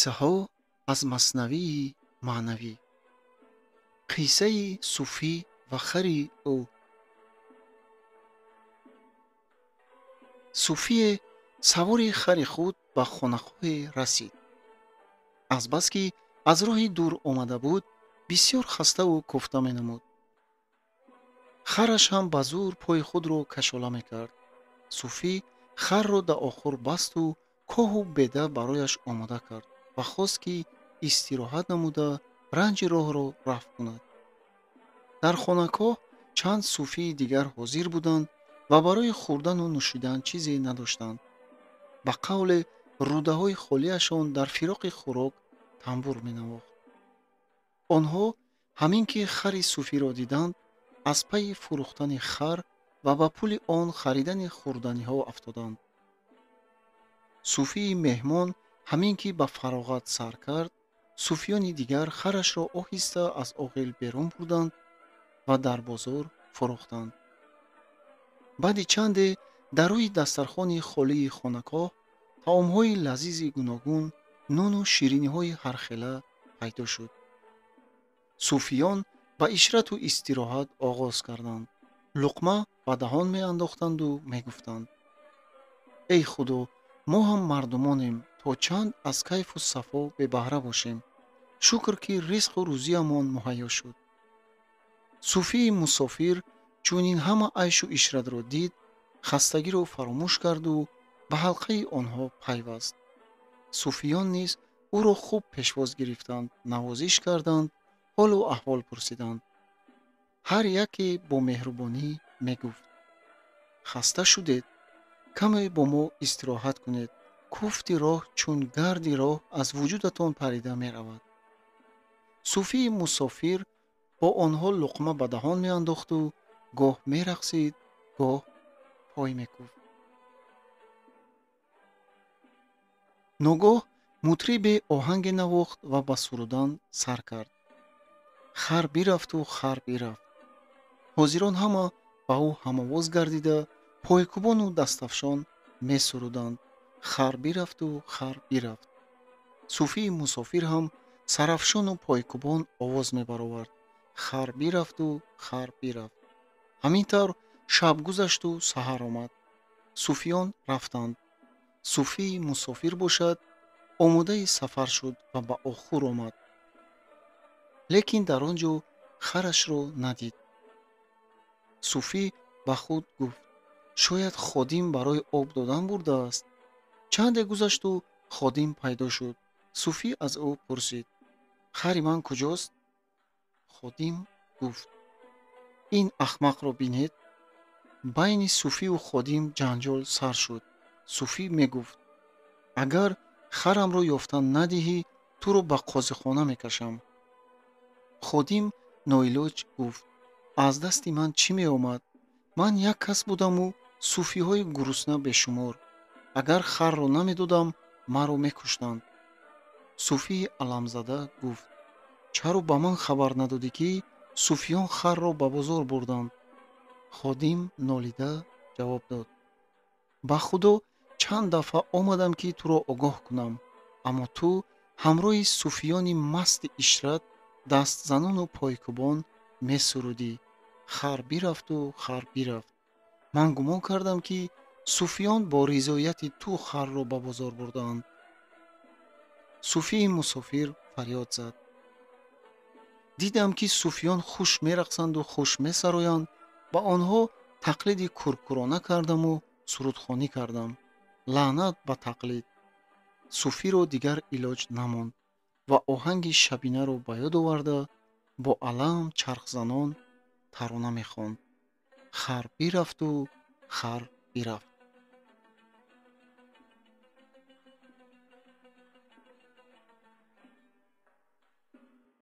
Қиссаҳо аз Маснавии маънавӣ. Қиссаи суфӣ ва хари ӯ. Суфие савори хари худ ба хонақоҳе расид. Азбаски аз роҳи дур омада буд, бисёр хаставу кофта менамуд. Хараш ҳам ба зӯр пои худро кашола мекард. Суфӣ харро да охур басту коҳу беда барояш омода кард ва хост, ки истироҳат намуда ранҷи роҳро рафъ кунад. Дар хонакоҳ чанд суфии дигар ҳозир буданд ва барои хӯрдану нӯшидан чизе надоштанд. Ба қавле, рӯдаҳои холиашон дар фироқи хӯрок тамбур менавохт. Онҳо ҳамин ки хари суфиро диданд, аз пайи фурӯхтани хар ва ба пули он харидани хӯрданиҳо афтоданд. Суфии меҳмон ҳамин ки ба фароғат сар кард, суфиёни дигар харашро оҳиста аз оғил берун бурданд ва дар бозор фурӯхтанд. Баъди чанде дар рӯи дастархони холии хонакоҳ таомҳои лазизи гуногун, нону шириниҳои ҳархела пайдо шуд. Суфиён ба ишрату истироҳат оғоз карданд. Луқма ба даҳон меандохтанду мегуфтанд: эй Худо, мо ҳам мардумонем, то чанд аз кайфу сафо бебаҳра бошем. Шукр, ки ризқу рӯзиямон муҳайё шуд. Суфии мусофир чунин ҳама айшу ишратро дид, хастагиро фаромӯш карду ба ҳалқаи онҳо пайваст. Суфиён низ ӯро хуб пешвоз гирифтанд, навозиш карданд, ҳолу аҳвол пурсиданд. Ҳар яке бо меҳрубонӣ мегуфт: хаста шудед, каме бо мо истироҳат кунед, куфти роҳ чун гарди роҳ аз вуҷудатон парида меравад. Суфии мусофир бо онҳо луқма ба даҳон меандохту гоҳ мерақсид, гоҳ пой мекуфт. Ногоҳ мутрибе оҳанге навохт ва ба сурудан сар кард. Хар бирафту хар бирафт. Ҳозирон ҳама ба ӯ ҳамовоз гардида, пойкубону дастафшон месуруданд: хар бирафту хар бирафт. Суфии мусофир ҳам сарафшону пойкубон овоз мебаровард: хар бирафту хар бирафт. Ҳамин тавр шаб гузашту саҳар омад. Суфиён рафтанд. Суфии мусофир бошад, омодаи сафар шуд ва ба охур омад. Лекин дар он ҷо харашро надид. Суфӣ ба худ гуфт: шояд ходим барои об додан бурдааст. Чанде гузашту ходим пайдо шуд. Суфӣ аз ӯ пурсид: хари ман куҷост? Ходим гуфт: ин ахмақро бинед. Байни суфию ходим ҷанҷол сар шуд. Суфӣ мегуфт: агар харамро ёфтан надиҳӣ, туро ба қозихона мекашам. Ходим ноилоҷ гуфт: аз дасти ман чӣ меомад? Ман як кас будаму суфиҳои гурусна бешумор. Агар харро намедодам, маро мекуштанд. Суфии аламзада гуфт: чаро ба ман хабар надодӣ, ки суфиён харро ба бозор бурданд? Ходим нолида ҷавоб дод: ба Худо, чанд дафъа омадам, ки туро огоҳ кунам, аммо ту ҳамроҳи суфиёни масти ишрат, дастзанону пойкубон месурудӣ: хар бирафту хар бирафт. Ман гумон кардам, ки суфиён бо ризояти ту харро ба бозор бурдаанд. Суфии мусофир фарёд зад: дидам, ки суфиён хуш мерақсанду хуш месароянд, ба онҳо тақлиди куркурона кардаму сурудхонӣ кардам. Лаънат ба тақлид! Суфиро дигар илоҷ намонд ва оҳанги шабинаро ба ёд оварда, бо алам чархзанон тарона мехонд: хар бирафту хар бирафт.